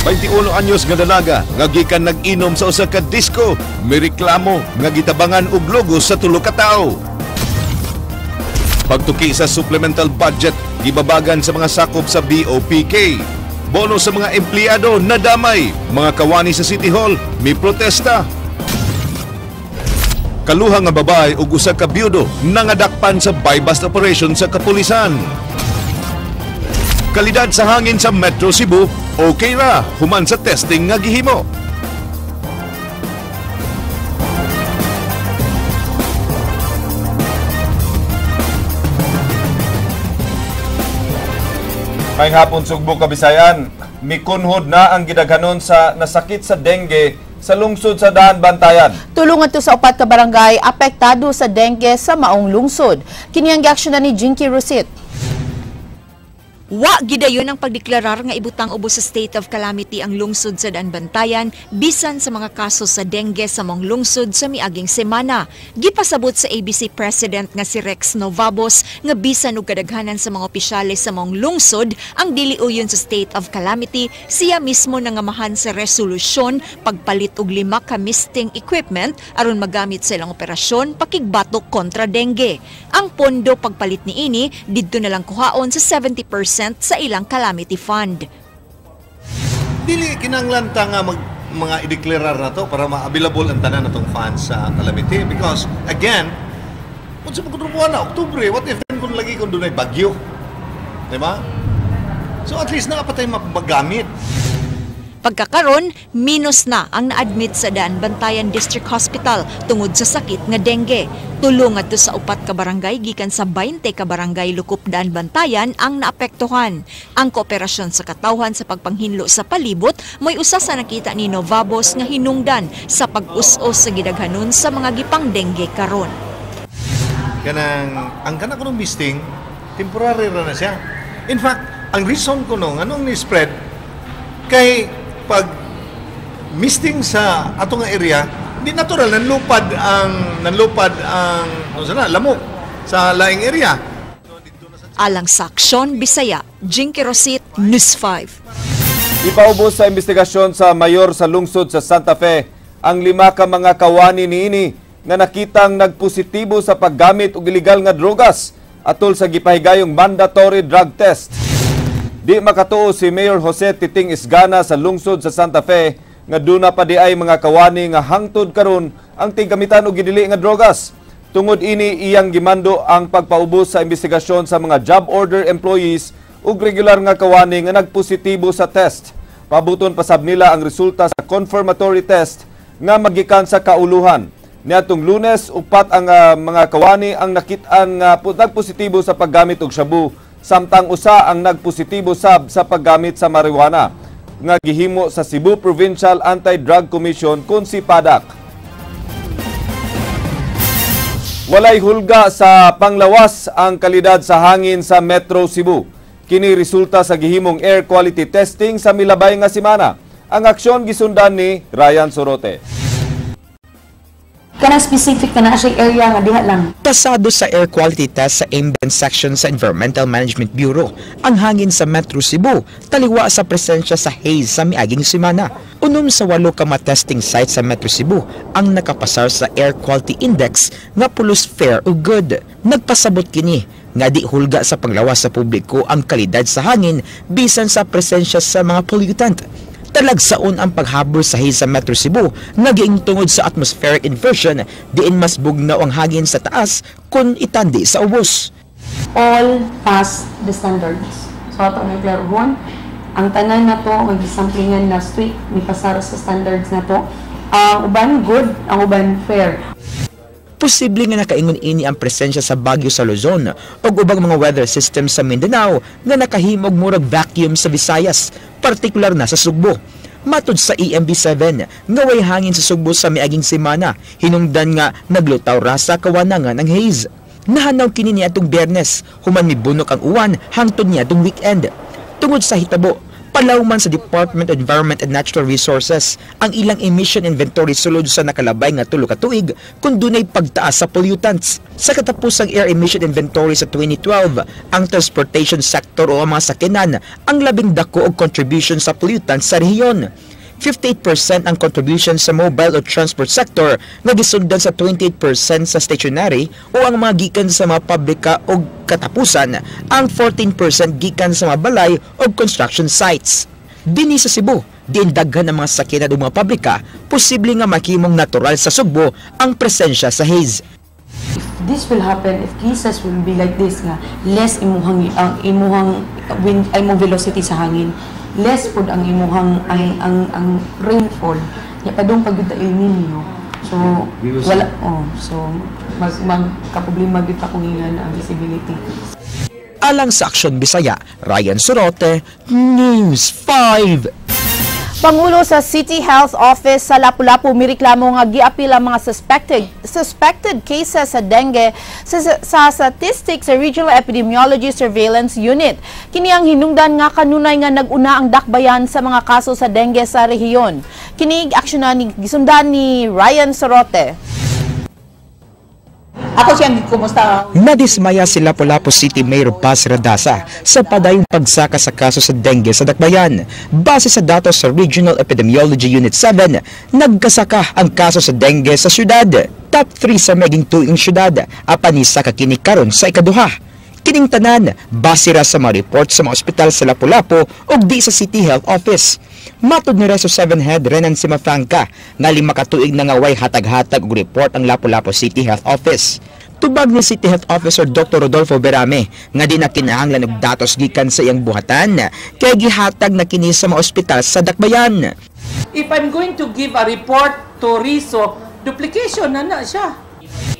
21 anyos nga dalaga nga gikan nag-inom sa usa ka disco, mireklamo nga gitabangan og logos sa tulo ka tawo. Pagtuki sa supplemental budget, gibabagan sa mga sakop sa BOPK. Bono sa mga empleyado nadamay, mga kawani sa City Hall mi protesta. Kaluha nga babae ug usa ka byudo nangadakpan sa buy-bust operation sa kapulisan. Kalidad sa hangin sa Metro Cebu, okay ra human sa testing nga gihimo. Maayong hapon Sugbo, Kabisayan. Mikunhod na ang gidaghanon sa nasakit sa dengue sa lungsod sa Daanbantayan. Tulungan to sa upat ka barangay apektado sa dengue sa maong lungsod. Kini ang giaksyonan ni Jinky Rosit. Wa gidayon ang pagdeklarar nga ibutang ubos sa state of calamity ang lungsod sa Daanbantayan bisan sa mga kaso sa dengue sa maong lungsod sa miaging semana. Gipasabot sa ABC President nga si Rex Novabos nga bisan og kadaghanan sa mga opisyales sa maong lungsod ang dili uyon sa state of calamity, siya mismo nangamahan sa resolusyon pagpalit og 5 ka misting equipment aron magamit sa ilang operasyon pakigbatok kontra dengue. Ang pondo pagpalit niini didto na lang kuhaon sa 70% sa ilang calamity fund. Dili kinanglan ta nga mga ideklarar na to para ma-available ang tanan natong funds sa calamity because again, kung sa pagkutrupuan na Oktubre, what if then kung lagi kung dunay bagyo? Diba? So at least naa pa tay magamit. Pagkakaron, minus na ang na-admit sa Daanbantayan District Hospital tungod sa sakit nga dengue. Tulong adto sa 4 ka barangay gikan sa 20 ka barangay lukop Daanbantayan ang naapektuhan. Ang kooperasyon sa katawhan sa pagpanghinlo sa palibot mo'y usa sa nakita ni Novabos nga hinungdan sa pag-us-os sa gidaghanon sa mga gipang dengue karon. Kanang ang kana kuno misting temporary ra na siya. In fact, ang reason kuno nganong ni spread kay pag misting sa ato nga area, di natural nanlupad ang ano sana, lamok sa laing area. Alang sa Aksyon Bisaya, Jinky Rosit, News 5. Ipaubos sa investigasyon sa mayor sa lungsod sa Santa Fe ang 5 ka mga kawani niini nga nakitang nagpositibo sa paggamit og ilegal nga drogas atol sa gipahigayong mandatory drug test. Di makatuo si Mayor Jose Titing Esgana sa lungsod sa Santa Fe nga duna pa di ay mga kawani nga hangtod karon ang tiggamitan og gidili nga drogas. Tungod ini iyang gimando ang pagpaubos sa investigasyon sa mga job order employees ug regular nga kawani nga nagpositibo sa test. Pabuton pasab nila ang resulta sa confirmatory test nga magikan sa kauluhan. Niadtong Lunes, 4 ang mga kawani ang nakit-an nga nagpositibo sa paggamit og shabu, samtang usa ang nagpositibo sab sa paggamit sa marijuana nga gihimo sa Cebu Provincial Anti-Drug Commission kun si PADAC. Walay hulga sa panglawas ang kalidad sa hangin sa Metro Cebu. Kini resulta sa gihimong air quality testing sa milabay nga semana. Ang aksyon gisundan ni Ryan Sorote. Kanang specific na siya area nga diha lang. Pasado sa air quality test sa ambient section sa Environmental Management Bureau, ang hangin sa Metro Cebu taliwa sa presensya sa haze sa miaging semana. 6 sa 8 ka mga testing sites sa Metro Cebu ang nakapasar sa air quality index nga pulos fair o good. Nagpasabot kini nga di hulga sa panglawas sa publiko ang kalidad sa hangin bisan sa presensya sa mga pollutant. Talagsaon ang paghabol sa haze sa Metro Cebu naging tungod sa atmospheric inversion diin mas bugnaw ang hangin sa taas kun itandi sa ubos. All pass the standards. So ato ang klarohon, ang tanan na to ang gisamplingan last week mipasar sa standards na to. Ang uban good, ang uban fair. Posible nga nakaingon ini ang presensya sa bagyo sa Luzon ug ubang mga weather system sa Mindanao nga nakahimog murag vacuum sa Visayas, partikular na sa Sugbo. Matud sa EMB7, nga way hangin sa Sugbo sa miaging semana, hinungdan nga naglutaw ra sa kawanangan ng haze. Nahanaw kini niadtong Biyernes, human mibunok ang uwan hangtod niadtong weekend. Tungod sa hitabo, Gipalawman sa Department of Environment and Natural Resources ang ilang emission inventory sulod sa nakalabay nga 3 ka tuig kung dunay pagtaas sa pollutants. Sa katapusang air emission inventory sa 2012, ang transportation sector o ang mga sakyanan ang labing dako og contribution sa pollutants sa rehiyon. 58% ang contribution sa mobile o transport sector nga gisundan sa 28% sa stationary o ang mga gikan sa mga pabrika o katapusan ang 14% gikan sa mga balay o construction sites. Dinhi sa Cebu, diin daghan ang mga sakyanan o mga pabrika, posible nga makimong natural sa Sugbo ang presensya sa haze. If this will happen, if cases will be like this nga, less imuhang ang imuhang wind ay mo velocity sa hangin, less pud ang imuhang ang rainfall. Ya padung pag El Nino. So wala, oh, so mag magkaproblema gyud akong ingan ang visibility. Alang sa Aksyon Bisaya, Ryan Sorote, News 5. Pangulo sa City Health Office sa Lapu-Lapu mireklamo nga giapil ang mga suspected cases sa dengue sa statistics sa Regional Epidemiology Surveillance Unit. Kini ang hinungdan nga kanunay nga nag-una ang dakbayan sa mga kaso sa dengue sa rehiyon. Kini aksyonan ni gisundan ni Ryan Sorote. Ako siyang kumusta. Nadismaya si Lapu-Lapu City Mayor Paz Radaza sa padayong pagsaka sa kaso sa dengue sa Dakbayan. Base sa datos sa Regional Epidemiology Unit 7, nagkasaka ang kaso sa dengue sa syudad. Top 3 sa maging tuing syudad, apan nisaka kini karon sa ikaduha. Kining tanan, base ra sa mga report sa mga ospital sa Lapu-Lapu ug di sa City Health Office. Matod ni Reso 7 Head Renan Simafranca, nga 5 ka tuig na nga way hatag-hatag og report ang Lapu-Lapu City Health Office. Tubag ni City Health Officer Dr. Rodolfo Berame nga di na kinahanglan og datos gikan sa iyang buhatan kay gihatag na kini sa mga ospital sa Dakbayan. If I'm going to give a report to RISO, duplication na na siya.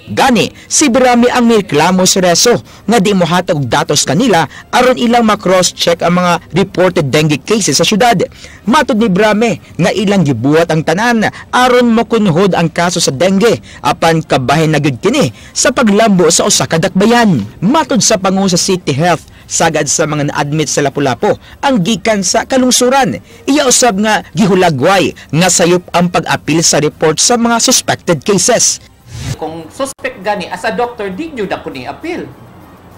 Gani, si Berame ang mireklamo sa Reso nga di mohatag og datos kanila aron ilang ma-cross-check ang mga reported dengue cases sa syudad. Matod ni Berame nga ilang gibuhat ang tanan aron makunhod ang kaso sa dengue apan kabahin na gyud kini sa paglambo sa usa ka dakbayan. Matod sa pangulo sa City Health, sagad sa mga na-admit sa Lapu-Lapu ang gikan sa kalungsuran. Iya usab nga gihulagway nga sayop ang pag-apil sa report sa mga suspected cases. Kung suspect gani, as a doctor, di nyo na ko ni appeal.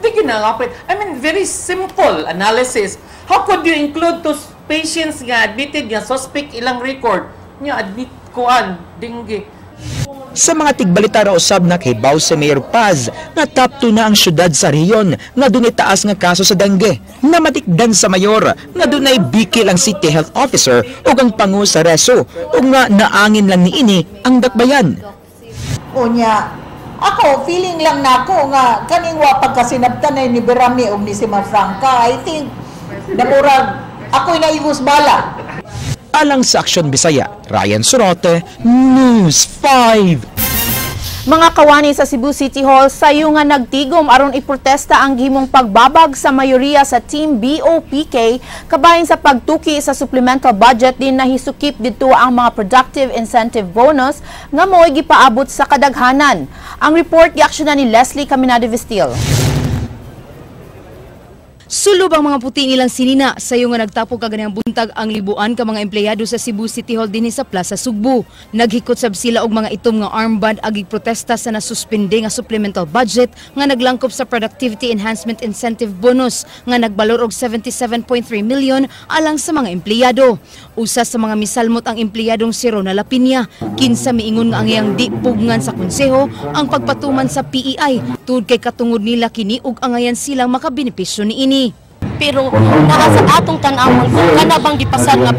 Di ginangapit. I mean, very simple analysis. How could you include those patients nga admitted nga suspect ilang record? Nga admit kuan, dengue. Sa mga tigbalita ra usab nakahibaw si Mayor Paz nga top 2 na ang syudad sa rehiyon nga dunay taas nga kaso sa dengue. Namatikdan sa mayor nga dunay bikil ang City Health Officer ug ang pangu sa Reso ug nga naangin lang niini ang dakbayan. Unya, ako, feeling lang nako nga kaning wa pagkasinabtan ni Berame og ni si Mafranca. I think namurag ako'y naigos bala. Alang sa Aksyon Bisaya, Ryan Sorote, News 5. Mga kawani sa Cebu City Hall sayo nga nagtigom aron iprotesta ang gihimong pagbabag sa mayoriya sa Team BOPK kabahin sa pagtuki sa supplemental budget din nahisukip didto ang mga productive incentive bonus nga mo'y gipaabot sa kadaghanan. Ang report giaksyonan ni Leslie Caminade Vestil. Sulob ang mga puti nilang sinina sayo nga nagtapok kaganihang buntag ang libuan ka mga empleyado sa Cebu City Hall dinhi sa Plaza Sugbo. Naghikot sab sila og mga itom nga armband agig protesta sa nasuspende nga supplemental budget nga naglangkob sa Productivity Enhancement Incentive Bonus nga nagbalor og 77.3 million alang sa mga empleyado. Usa sa mga misalmot ang empleyadong si Rona Lapinya, kinsa miingon nga ang iyang di pugngan sa konseho ang pagpatuman sa PEI tud kay katungod nila kini ug angayan silang makabenepisyo niini. Pero naa sa atong tan-awon kung kana bang gipasar nga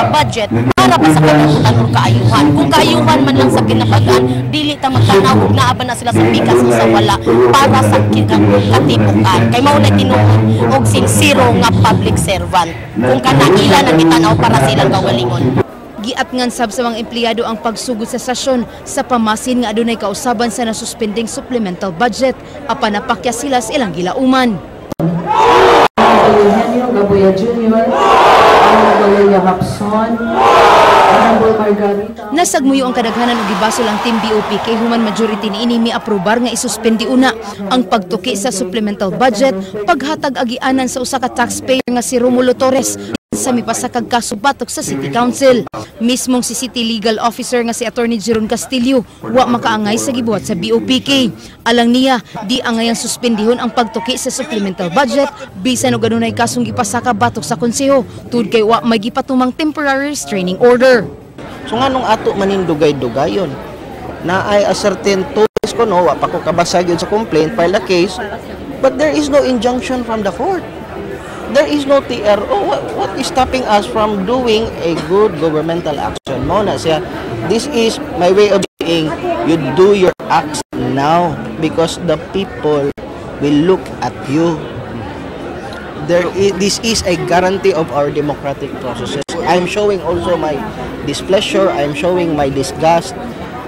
budget para ba sa kalibutan or kaayuhan. Kung kaayuhan man lang sa kinabagaan, dili ta magtanaw og naa ba na sila sa pikas o sa wala para sa katipukan. Kay mao na tinuod og sincero nga public servant. Kung kana ila nang gitanaw para silang kaugalingon. Giatngan sab sa mga empleyado ang pagsugod sa sesyon sa pamasin nga adunay kausaban sa nasuspending supplemental budget apan napakya sila sa ilang gilauman. Eugenio Gabuya Jr., Honorable Leia Hapson, Honorable Margarita. Nasagmuyo ang kadaghanan og gibasol ang Team BOPK human majority niini miaprobar nga isuspendi una ang pagtuki sa supplemental budget paghatag agianan sa usa ka taxpayer nga si Romulo Torres sa mipasakag kaso batok sa City Council. Mismong si City Legal Officer nga si Attorney Jeron Castillo wa makaangay sa gibuhat sa BOPK. Alang niya, di angayang suspendihon ang pagtuki sa supplemental budget bisan og adunay kasong gipasaka batok sa konseho tud kay wa may gipatumang temporary restraining order. So nganong ato manindugay-dugayon? Na ay a certain tools ko, no, wa pa ko kabasa gyud sa complaint, file a case, but there is no injunction from the court. There is no TRO. What is stopping us from doing a good governmental action? Mo na siya, this is my way of saying, you do your acts now because the people will look at you. This is a guarantee of our democratic processes. I'm showing also my displeasure, I'm showing my disgust,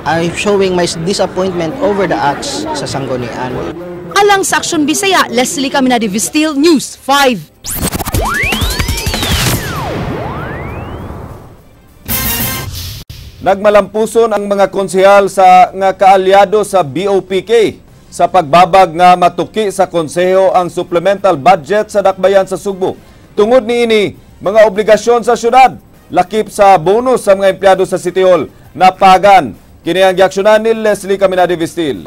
I'm showing my disappointment over the acts sa Sangguniang. Alang sa Aksyon Bisaya, Leslie Caminade Vistil, News 5. Nagmalampuson ang mga konsehal sa nga kaalyado sa BOPK sa pagbabag nga matuki sa konseho ang supplemental budget sa Dakbayan sa Sugbo. Tungod niini, mga obligasyon sa syudad, lakip sa bonus sa mga empleyado sa City Hall, napagan. Kini ang giaksyonan ni Leslie Caminade Vistil.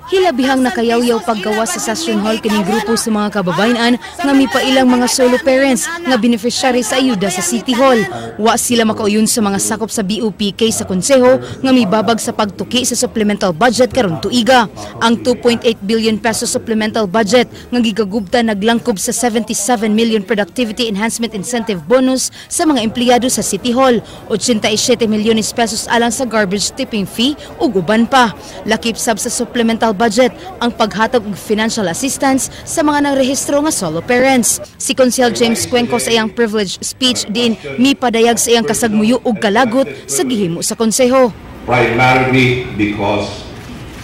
Hilabihang nakayawyaw paggawa sa session hall kining grupo sa mga kababayan nga mipailang mga solo parents nga beneficiary sa ayuda sa City Hall. Wa sila makauyon sa mga sakop sa BOPK sa konseho nga mibabag sa pagtuki sa supplemental budget karon tuiga. Ang 2.8 billion peso supplemental budget nga gigagubta naglangkob sa 77 million productivity enhancement incentive bonus sa mga empleyado sa City Hall, 87 milyones pesos alang sa garbage tipping fee ug uban pa. Lakip sab sa supplemental budget ang paghatag og financial assistance sa mga nang-rehistro nga solo parents. Si Konsehal James Cuenco sa iyang privilege speech din mipadayag sa iyang kasagmuyo og kalagot sa gihimo sa konseho. Primarily because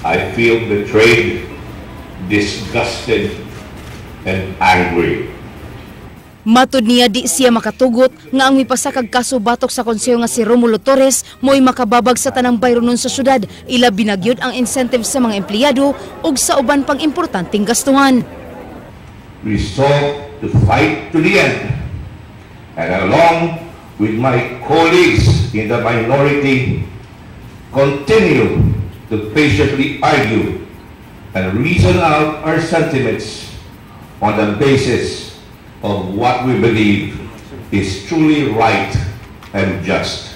I feel betrayed, disgusted, and angry. Matud niya di siya makatugot nga ang mipasakag kaso batok sa konseho nga si Romulo Torres mo'y makababag sa tanang bayronon sa syudad. Ila binagyod ang incentive sa mga empleyado ug sa uban pang importanteng gastuhan. We sought to fight to the end, and along with my colleagues in the minority, continue to patiently argue and reason out our sentiments on the basis of what we believe is truly right and just.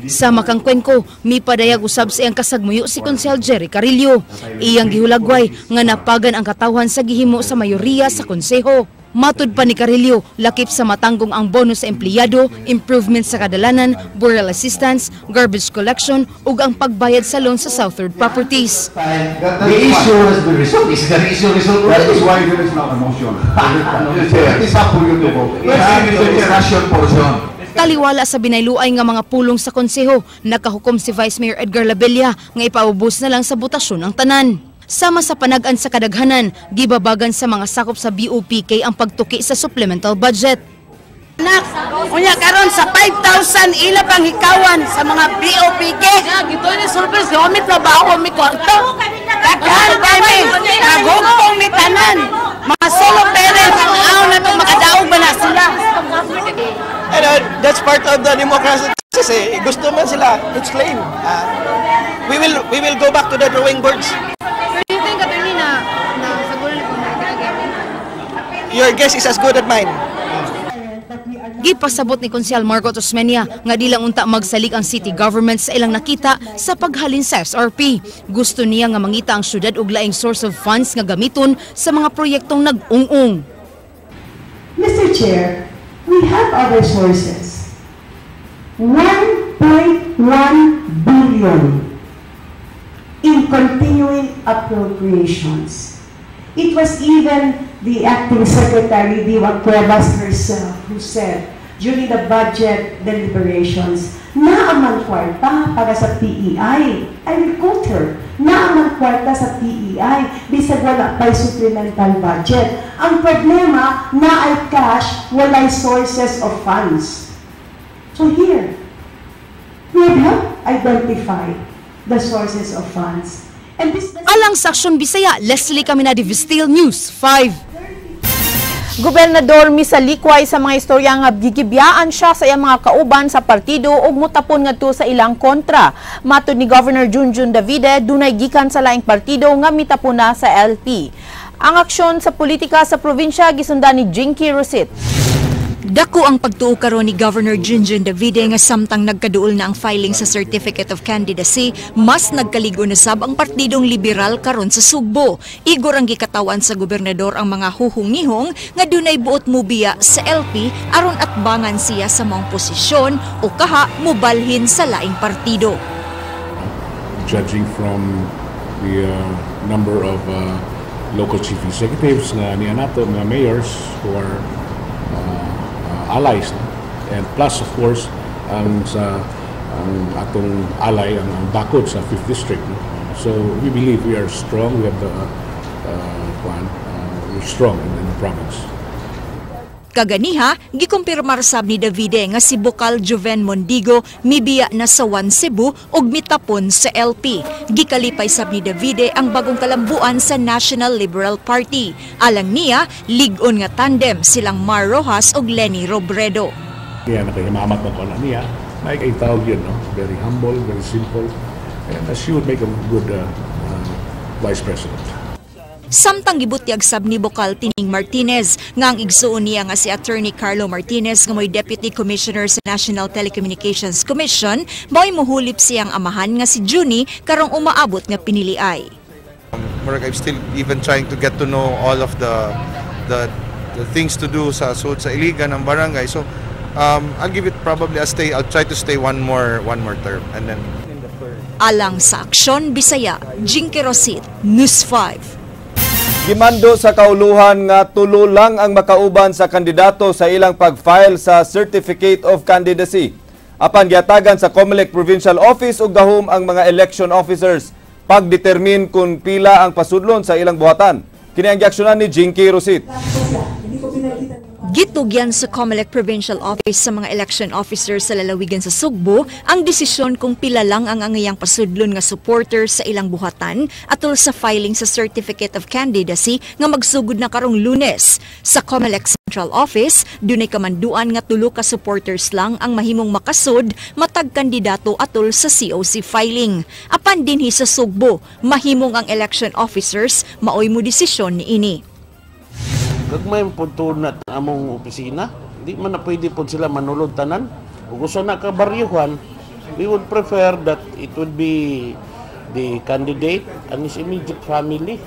Sa makang Cuenco, mipadayag usab sa iyang kasagmuyo si Konsehal Jerry Carillo. Iyang gihulagway nga napagan ang katawhan sa gihimo sa mayoriya sa konseho. Matud pa ni Carillo, lakip sa matanggong ang bonus sa empleyado, improvement sa kadalanan, burial assistance, garbage collection, ug ang pagbayad sa loan sa Southward Properties. The issue has been resolved. Is the issue resolved? That is why there is now a motion. It is up for you to vote. The discussion portion. Taliwala sa binayluay nga mga pulong sa konseho, nakahukom si Vice Mayor Edgar Labella nga ipaubos na lang sa botasyon ang tanan. Sama sa panag-an sa kadaghanan, gibabagan sa mga sakop sa BOPK ang pagtuki sa supplemental budget. Anak, unya karon sa 5,000 ila pang hikawan sa mga BOPK. Gito ni surprise, kami trabaho, kami kwarto. Daghan kami, nagugtong ni tanan. Mga solo parents, ang aw na itong makadaog ba na sila. And that's part of the democracy. Kasi gusto man sila, it's claim. We will go back to the drawing boards. Your guess is as good as mine. Gipasabot ni Konsehal Margot Osmeña nga di lang unta magsalig ang city government sa ilang nakita sa paghalin sa SRP. Gusto niya nga mangita ang syudad og laing source of funds nga gamiton sa mga proyektong nag-ung-ung. Mr. Chair, we have other sources. 1.1 billion in continuing appropriations. It was even the acting secretary, Diwa Cuevas herself, who said during the budget deliberations, naaman kwarta para sa PEI. I will quote her, naaman kwarta sa PEI, bisag wala pa'y supplemental budget. Ang problema, naay cash, walay sources of funds. So here, we have helped identify the sources of funds. And this Alang sa Aksyon Bisaya, Leslie Caminade Vistil, News 5. Gobernador misalikway sa mga istorya nga gigibiyaan siya sa iyang mga kauban sa partido ug mutapon ngadto sa ilang kontra. Matod ni Governor Junjun Davide, dunay gikan sa laing partido nga mitapon na sa LP. Ang aksyon sa politika sa probinsya gisundan ni Jinky Rosit. Dako ang pagtuo karon ni Governor Junjun Davide nga samtang nagkaduol na ang filing sa Certificate of Candidacy, mas nagkaligo na sab ang Partidong Liberal karon sa Sugbo. Igor ang gikatawan sa gobernador ang mga huhungihong nga dunay buot mubiya sa LP aron atbangan siya sa maong posisyon o kaha mubalhin sa laing partido. Judging from the number of local chief executives nga niya nato nga mayors who are allies, no? And plus, of course, ang atong ally ang bakod sa 5th District, no? So we believe we are strong. We have the we're strong in the province. Kaganiha, gikumpirmar sab ni Davide nga si Bokal Joven Mondigo mibiya na sa One Cebu ug mitapon sa LP. Gikalipay sab ni Davide ang bagong kalambuan sa National Liberal Party. Alang niya, lig-on nga tandem silang Mar Roxas ug Leni Robredo. Kaya nakahimamat na ko na niya, may tawag yun, no? Very humble, very simple, and she would make a good vice president. Samtang gibutyag sab ni Bokal Tining Martinez nga ang igsuon niya nga si Attorney Carlo Martinez nga mo'y Deputy Commissioner sa National Telecommunications Commission mao'y muhulip siyang amahan nga si Junie karong umaabot nga piniliay. Murag I'm still even trying to get to know all of the things to do sa sud sa Iligan ng barangay. So I'll give it probably a stay. I'll try to stay one more term and then Alang sa Aksyon Bisaya, Jinky Rosit, News 5. Gimando sa kauluhan nga tulo lang ang makauban sa kandidato sa ilang pag-file sa Certificate of Candidacy. Apan giatagan sa COMELEC Provincial Office og gahom ang mga election officers pagdetermine kung pila ang pasudlon sa ilang buhatan. Kini ang giaksyonan ni Jinky Rosit. Gitugyan sa COMELEC Provincial Office sa mga election officers sa lalawigan sa Sugbo ang desisyon kung pila lang ang angayang pasudlon nga supporter sa ilang buhatan atol sa filing sa Certificate of Candidacy nga magsugod na karong Lunes. Sa COMELEC Central Office, dunay kamanduan nga tulo ka supporters lang ang mahimong makasud matag kandidato atol sa COC filing. Apan dinhi sa Sugbo, mahimong ang election officers maoy mo desisyon niini. Gagmay po na among opisina. Di man na pwede po sila manulod tanan. Kung gusto na kabaryuhan, we would prefer that it would be the candidate and his immediate family.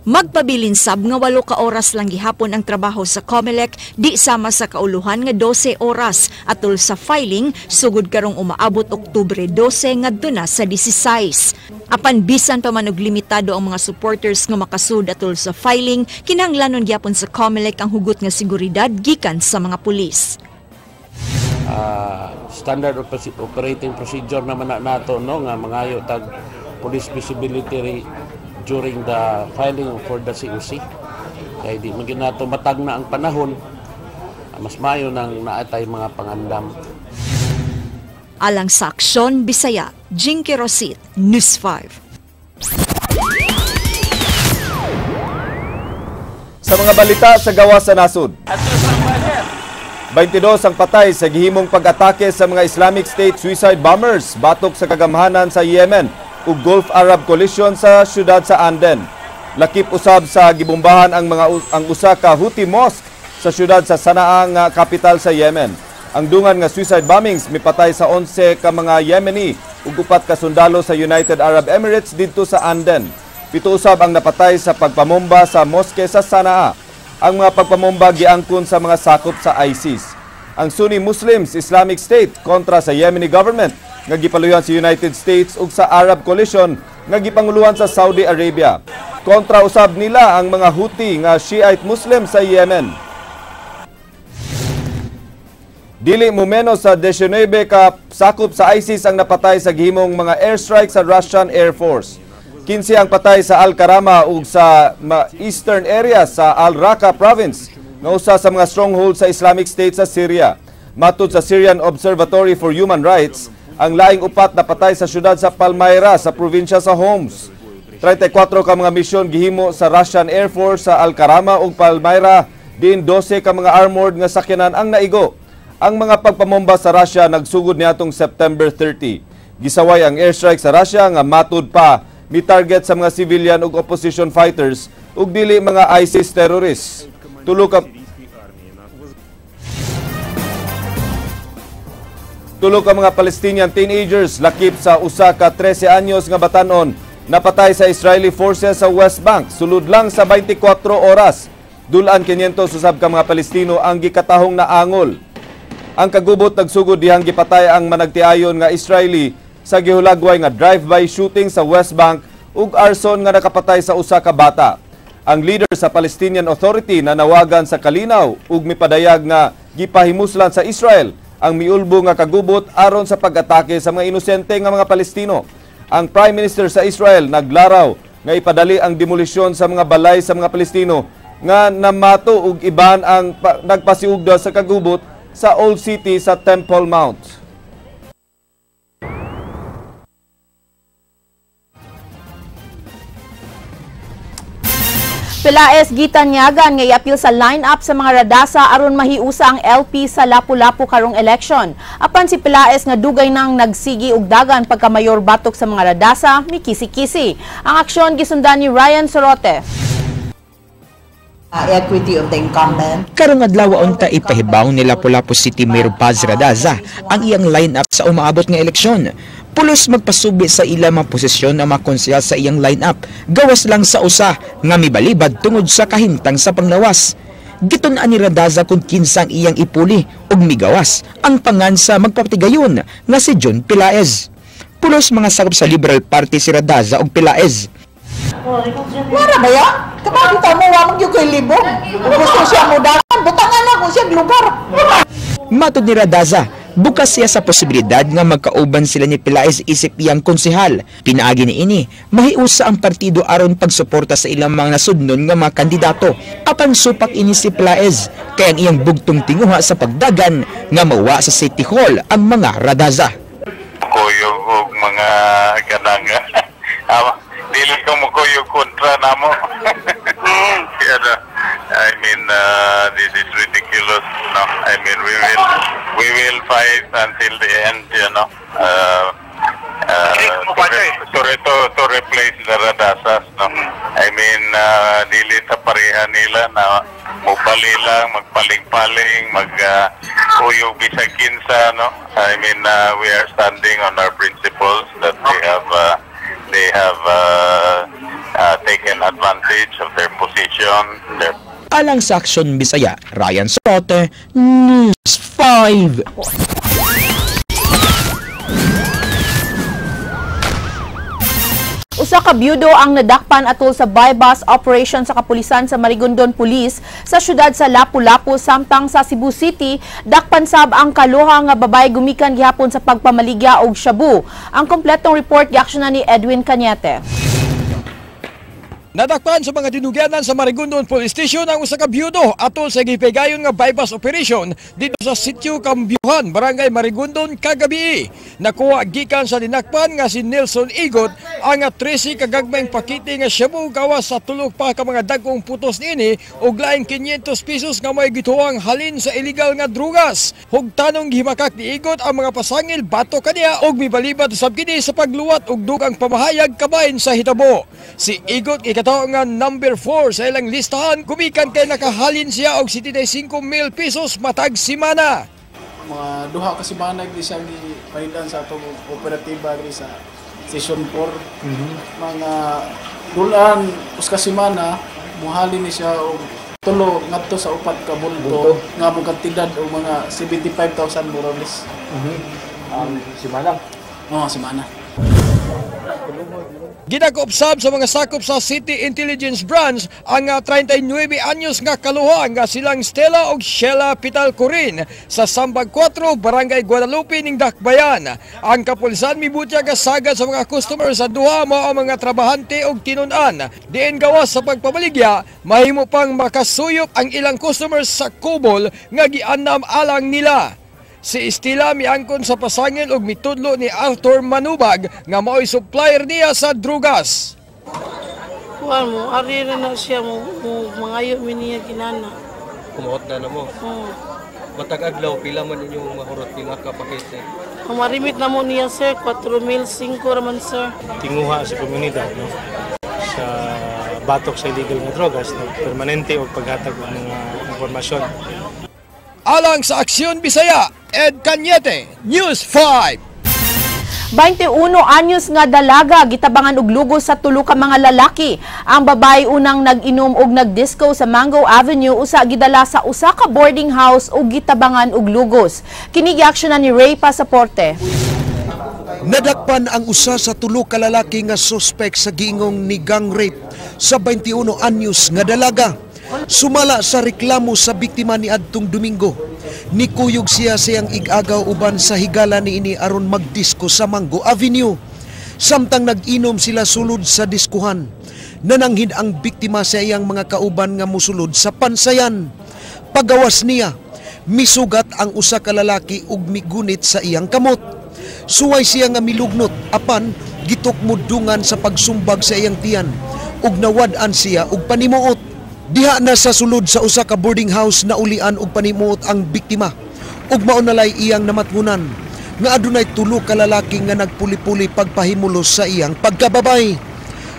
Magpabilin sab nga 8 ka oras lang gihapon ang trabaho sa COMELEC, di sama sa kauluhan nga 12 oras atol sa filing sugod karong umaabot Oktubre 12 ngadto na sa 16. Apan bisan pa man og limitado ang mga supporters nga makasud atol sa filing, kinahanglanon gyapon sa COMELEC ang hugot nga seguridad gikan sa mga pulis. Standard operating procedure naman na nato, no, nga mangayo tag police visibility during the filing for the COC. Kay di man nato matag na ang panahon, mas mayo nang naatay mga pangandam. Alang sa Aksyon Bisaya, Jinky Rosit, News 5. Sa mga balita sa gawas sa nasod. 22 ang patay sa gihimong pag-atake sa mga Islamic State suicide bombers batok sa kagamhanan sa Yemen ug Gulf Arab Coalition sa syudad sa Anden. Lakip usab sa gibombahan ang usa ka Houthi mosque sa syudad sa Sanaa nga kapital sa Yemen. Ang dungan nga suicide bombings mipatay sa 11 ka mga Yemeni ug 4 ka sundalo sa United Arab Emirates didto sa Anden. 7 usab ang napatay sa pagpamomba sa mosque sa Sanaa. Ang mga pagpamomba giangkon sa mga sakop sa ISIS. Ang Sunni Muslims Islamic State kontra sa Yemeni government nga gipaluyan sa United States ug sa Arab Coalition nga gipanguluhan sa Saudi Arabia. Kontra usab nila ang mga Houthi nga Shiite Muslim sa Yemen. Dili mo menos sa 19 ka sakop sa ISIS ang napatay sa gihimong mga airstrike sa Russian Air Force. 15 ang patay sa Al-Karama ug sa eastern area sa Al-Raqqa province nga usa sa mga stronghold sa Islamic State sa Syria. Matud sa Syrian Observatory for Human Rights, ang laing 4 napatay sa syudad sa Palmyra sa probinsya sa Homs. 34 ka mga misyon gihimo sa Russian Air Force sa Al-Karama ug Palmyra, diin 12 ka mga armored nga sakyanan ang naigo. Ang mga pagpamomba sa Russia nagsugod niadtong September 30. Gisaway ang airstrike sa Russia nga matud pa mi-target sa mga civilian ug opposition fighters ug dili mga ISIS terrorists. Tulo ka mga Palestinian teenagers lakip sa usa ka 13 anyos nga batanon napatay sa Israeli forces sa West Bank sulod lang sa 24 oras. Dulan 500 usab ka mga Palestino ang gikatahong naangol. Ang kagubot nagsugod dihang gipatay ang managtiayon nga Israeli sa gihulagway nga drive-by shooting sa West Bank ug arson nga nakapatay sa usa ka bata. Ang leader sa Palestinian Authority nanawagan sa kalinaw ug mipadayag nga gipahimuslan sa Israel ang miulbo nga kagubot aron sa pag-atake sa mga inosente nga mga Palestino. Ang Prime Minister sa Israel naglaraw nga ipadali ang demolisyon sa mga balay sa mga Palestino nga namato ug iban ang nagpasiugda sa kagubot sa Old City sa Temple Mount. Pelaez gitanyagan nga iapil sa line-up sa mga Radaza aron mahiusa ang LP sa Lapu-Lapu karong eleksyon. Apan si Pelaez nga dugay nang nagsigi og dagan pagkamayor batok sa mga Radaza, mikisi-kisi. Ang aksyon gisundan ni Ryan Sorote. Equity of the incumbent. Karong adlaw unta ipahibaw ni Lapu-Lapu City Mayor Paz Radaza ang iyang line-up sa umaabot nga eleksyon. Pulos magpasubi sa ilang mga posisyon ang mga konsehal sa iyang line-up, gawas lang sa usa nga mibalibad tungod sa kahimtang sa panglawas. Gitun-an ni Radaza kung kinsang iyang ipuli ug migawas ang pangan sa magpatigayon nga si John Pelaez. Pulos mga sakop sa Liberal Party si Radaza ug Pelaez. Wala ba ya? Kapag kita mo, wamag yung kay libong. Kung gusto siya mo dakan, butangan lang kung siya lugar. Matod ni Radaza, bukas siya sa posibilidad nga magkauban sila ni Pelaez isip iyang konsehal. Pinaagi ni ini, mahiusa ang partido aron pagsuporta sa ilang mga nasudnon nga mga kandidato. Apan supak ini si Pelaez, kaya ang iyang bugtong tinguha sa pagdagan nga mawa sa City Hall ang mga Radaza. Kuyog og mga kanang dili ko mo kuyog kontra namo. I mean, this is ridiculous. No, I mean, we will fight until the end. You know, to replace the Radazas. No, I mean, dili sa pareha nila na mubali lang, magpaling-paling, mag-kuyog bisag kinsa. No, I mean, we are standing on our principles that they have taken advantage of their position. Alang sa Aksyon Bisaya, Ryan Sote, News 5. Usa ka byudo ang nadakpan atol sa buy-bust operation sa kapulisan sa Marigondon Police sa syudad sa Lapu-Lapu, samtang sa Cebu City dakpan sab ang kaluha nga babae gumikan gihapon sa pagpamaligya og shabu. Ang kompletong report giaksyonan ni Edwin Cañete. Nadakpan sa mga dinugyanan sa Marigondon Police Station ang usa ka byudo atol sa gipegayon nga bypass operation dito sa Sitio Kambyuhan, Barangay Marigondon kagabi. Nakuha gikan sa dinakpan nga si Nelson Igot ang 13 kagagmayng pakite nga shabu gawas sa tulok pa ka mga dagkong putos niini ug laing 500 pesos nga may gituang halin sa illegal nga drugas. Hugtanong gihimakak ni Igot ang mga pasangil bato kaniya ug mibalibad usab kini sa pagluwat og dugang pamahayag kabahin sa hitabo. Si Igot ikataw nga number 4 sa ilang listahan, gumikan kay nakahalin siya og 75 mil pesos matag simana. Mga duha ka semana gid siya gipalitan sa atong operatiba diri sa Station 4. Mga dulan usa ka semana muhalin ni siya og tulo ngadto sa upat ka bulto nga mo kantidad og mga 75,000 more or less. Semana. Oo, semana. Gidakop sab sa mga sakop sa City Intelligence Branch ang 39 anyos nga kaluha nga silang Stella og Sheila Pitalcorin sa Sambag 4, Barangay Guadalupe ning Dakbayan. Ang kapulisan mibutyag sagad sa mga customer sa duha mao ang mga trabahante og tinun-an. Diin gawas sa pagpamaligya, mahimo pang makasuyop ang ilang customers sa kubol nga gianam alang nila. Si Estela miangkon sa pasangil og mitudlo ni Arthur Manubag nga maoy supplier niya sa drugas. Kuan mo, ari na na siya mo, mo mangayo mi niya kinana. Kumuot na na mo. Oh. Matag adlaw pila man inyong mahurot, pila ka pakete? Ang marimit na mo niya, sir, 4,005 raman, sir. Tinguha sa komunidad, no, sa batok sa illegal nga drogas, permanente og paghatag og mga impormasyon. Alang sa Aksyon Bisaya, Ed Cañete, News 5. 21 anyos nga dalaga gitabangan og lugos sa tulo ka mga lalaki. Ang babae unang nag-inom og nagdisco sa Mango Avenue, usa gidala sa usa ka boarding house ug gitabangan og lugos. Kini giaksyonan ni Ray Pasaporte. Nadakpan ang usa sa tulo ka lalaki nga suspect sa giingong ni gang rape sa 21 anyos nga dalaga. Sumala sa reklamo sa biktima ni adtong Domingo, nikuyog siya siyang ig-agaw uban sa higala niini aron magdisko sa Mango Avenue. Samtang nag-inom sila sulod sa diskuhan, nananghid ang biktima sa iyang mga kauban nga musulod sa pansayan. Pagawas niya, misugat ang usa ka lalaki ug migunit sa iyang kamot. Suway siya nga milugnot apan gitukmudungan sa pagsumbag sa iyang tiyan ug nawad-an siya og panimuot. Diha na sa sulod sa usa ka boarding house na ulian og panimuot ang biktima ug mao nalay iyang namatngunan nga adunay tulo ka lalaki nga nagpuli-puli pagpahimulos sa iyang pagkababay.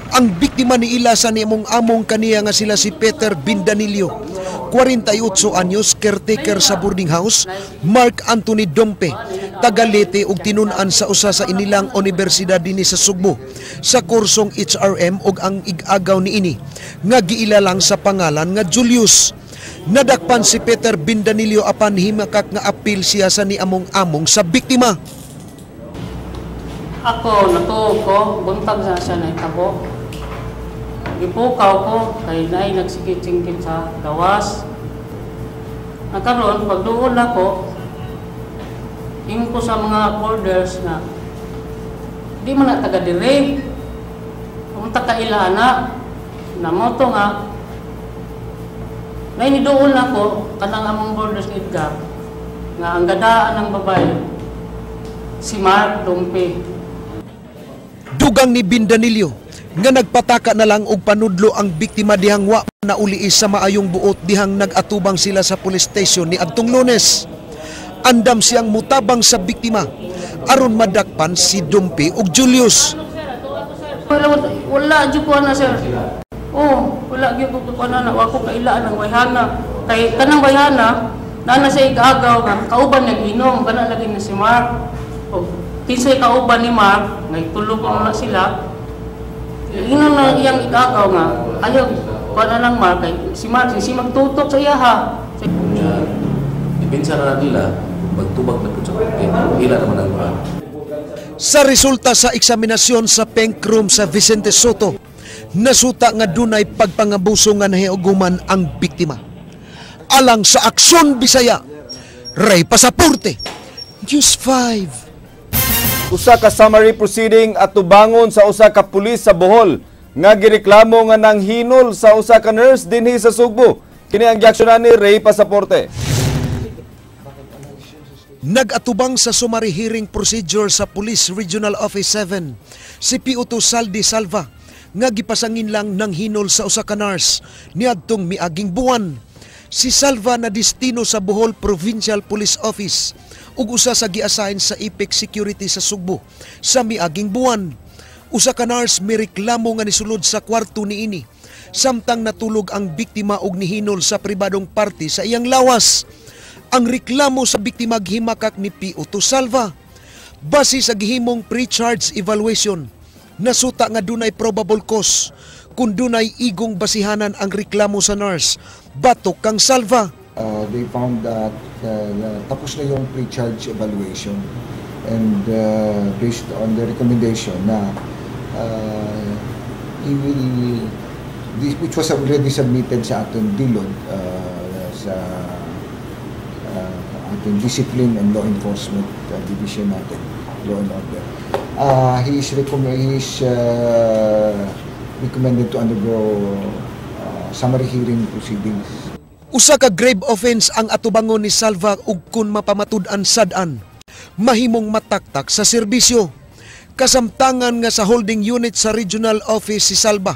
Ang biktima ni ila sa nimong among kaniya nga sila si Peter Bindanillo, 48 anyos, caretaker sa boarding house, Mark Anthony Dompe, taga Leyte ug tinun-an sa usa sa inilang universidad dinhi sa Sugbo sa kursong HRM, ug ang ig-agaw niini nga giila lang sa pangalan nga Julius. Nadakpan si Peter Bindanillo apan himakak nga apil siya sa niamong-among sa biktima. Ako, natuo ko, buntag sa siya na itabo. Gipukaw ko, kay naay nagsigit-singkit sa gawas. Nakaroon, pagduol ako, ingon ko sa mga boarders na di man na taga dire. Umunta ka ila na, namoto nga, nainiduol na ko, kanang among boarders ni Edgar, nga ang gadaan ng babae, si Mark Dompe. Dugang ni Bindanillo nga nagpataka na lang og panudlo ang biktima dihang wa na uli sa maayong buot dihang nag-atubang sila sa police station ni adtong Lunes. Andam siyang mutabang sa biktima aron madakpan si Dumpi ug Julius. Wala, wala jud ko na, sir. Oh, wala gyud ko ko na, wa ko kailaan ang wayhana. Kay kanang wayhana, naa na siya igaagaw nga kauban nag-inom, kana lagi na si Mark. Og kinsay kauban ni Mark, ngay tulo ko na sila. Inon na iyang igaagaw nga ayaw ko na lang Mark, kay si Mark si magtutok sa iyaha. Depensa na nila, magtubag na po sa korte. Ila naman ang mga Sa resulta sa eksaminasyon sa Pink Room sa Vicente Soto, nasuta nga dunay pagpangabuso nga nahiuguman ang biktima. Alang sa Aksyon Bisaya, Ray Pasaporte, News 5. Usa ka summary proceeding at tubangon sa usa ka pulis sa Bohol nga gireklamo nga nanghinol sa usa ka nurse dinhi sa Sugbo. Kini ang giaksyonan ni Ray Pasaporte. Nag-atubang sa summary hearing procedure sa Police Regional Office 7 si PO2 Saldi Salva nga gipasangin lang ng hinol sa usa ka nurse niadtong miaging buwan. Si Salva na destino sa Bohol Provincial Police Office ug usa sa giassign sa IPEC Security sa Sugbo sa miaging buwan. Usa ka nurse mireklamo nga nisulod sa kwarto niini samtang natulog ang biktima og nihinol sa pribadong parte sa iyang lawas. Ang reklamo sa biktima gihimakak ni PO2 Salva. Base sa gihimong pre-charge evaluation, nasuta nga dunay probable cause kung dunay igong basihanan ang reklamo sa nurse batok kang Salva. They found that tapos na yung pre-charge evaluation and based on the recommendation na he will this, which was already submitted sa ating DLOD, sa ating Discipline and Law Enforcement Division natin, Law and Order. He is recommended to undergo summary hearing proceedings. Usa ka grave offense ang atubangon ni Salva ug kun mapamatud-an sad-an, mahimong mataktak sa serbisyo. Kasamtangan nga sa holding unit sa regional office si Salva.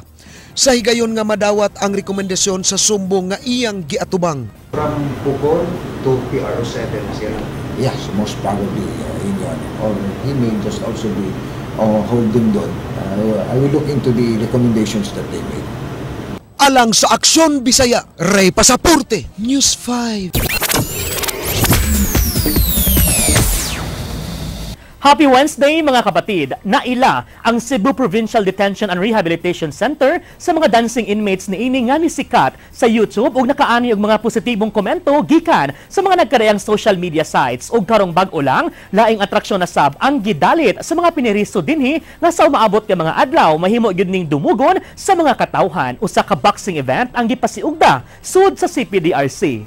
Sa higayon nga madawat ang rekomendasyon sa sumbong nga iyang giatubang. From Pukol to PRO7 siya. Yes, most probably in yun. Or he may just also be holding doon. I will look into the recommendations that they made. Alang sa Aksyon Bisaya, Ray Pasaporte, News 5. Happy Wednesday mga kapatid! Naila ang Cebu Provincial Detention and Rehabilitation Center sa mga dancing inmates niini nga nisikat sa YouTube ug nakaani og mga positibong komento gikan sa mga nagkarayang social media sites. Ug karong bag-o lang, laing atraksyon na sab ang gidalit sa mga piniriso dinhi nga sa umaabot nga mga adlaw mahimo gyud ning dumugon sa mga katawhan. Usa ka boxing event ang gipasiugda sud sa CPDRC.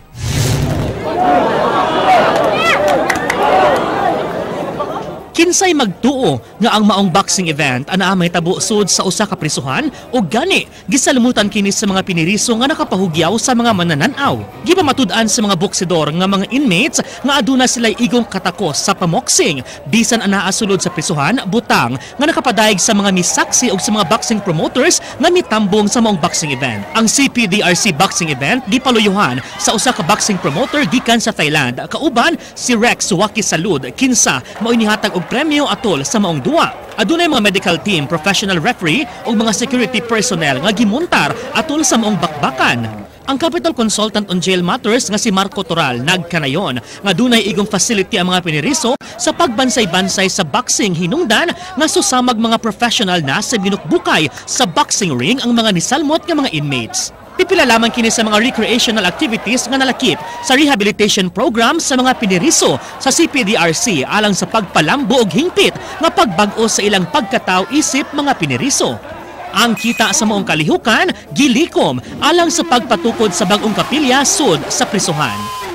Kinsay magtuo nga ang maong boxing event anaa mahitabo sud sa usa ka prisuhan o gani gisalumutan kini sa mga piniriso nga nakapahugyaw sa mga manananaw. Gipamatud-an sa mga boksidor nga mga inmates nga aduna sila igong katakos sa pamoxing bisan anaa sulod sa prisuhan, butang nga nakapadayeg sa mga misaksi og sa mga boxing promoters nga mitambong sa maong boxing event. Ang CPDRC boxing event gipaluyuhan sa usa ka boxing promoter gikan sa Thailand kauban si Rex Suwaki Salud, kinsa mao'y nihatag og premyo atol sa maong duwa. Adunay mga medical team, professional referee ug mga security personnel nga gimuntar atol sa maong bakbakan. Ang Capital Consultant on Jail Matters nga si Marco Toral nagkanayon nga dunay igong facility ang mga piniriso sa pagbansay-bansay sa boxing hinungdan nga susamag mga professional na sa binukbukay sa boxing ring ang mga nisalmot nga mga inmates. Pipila lamang kini sa mga recreational activities nga nalakip sa rehabilitation program sa mga piniriso sa CPDRC alang sa pagpalambo og hingpit nga pagbag-o sa ilang pagkatao isip mga piniriso. Ang kita sa maong kalihukan, gilikom alang sa pagpatukod sa bag-ong kapilya sud sa prisuhan.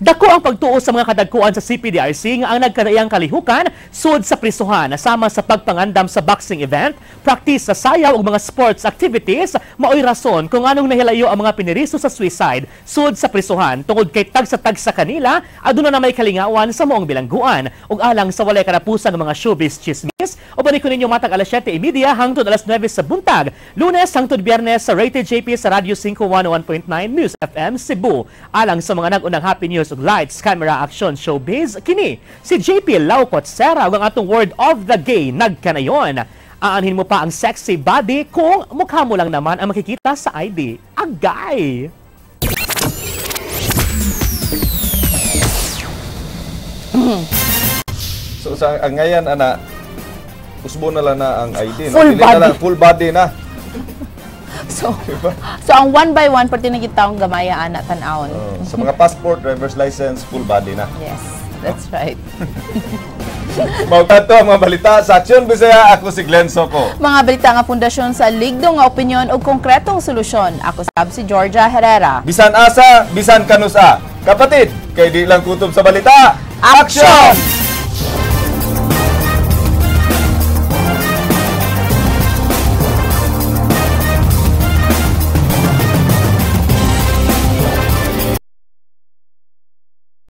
Dako ang pagtuo sa mga kadagkuan sa CPDRC nga ang nagkadaiyang kalihukan sud sa prisuhan sama sa pagpangandam sa boxing event, practice sa sayaw ug mga sports activities maoy rason kung anong nahilayo ang mga piniriso sa suicide sud sa prisuhan tungod kay tagsa-tagsa kanila aduna na may kalingawan sa maong bilangguan. Ug alang sa walay karapusan ng mga showbiz chismis, uban ko ninyo matag alas 7:30 hangtod alas 9 sa buntag, Lunes hangtod Biyernes sa Rated JP sa Radyo 5 101.9 News FM Cebu. Alang sa mga nag-unang happy news ug lights, camera, action, showbiz, kini si JP Laucot Serra ang atong word of the gay nagkanayon. Aanhin mo pa ang sexy body kung mukha mo lang naman ang makikita sa ID. Agay! So sa ang ngayon ana, usbo na lang na ang ID. No? Full body. Na lang, full body na. So, so ang one by one pati nagitaong gamaya ana tan-awon. Sa mga passport, driver's license, full body na. Yes, that's right. Mao kadto ang mga balita sa Aksyon Bisaya. Ako si Glenn Soco. Mga balita nga pundasyon sa ligdong nga opinyon ug konkretong solusyon. Ako sab si Georgia Herrera. Bisan asa, bisan kanusa. Kapatid, kay di lang kutob sa balita. Aksyon!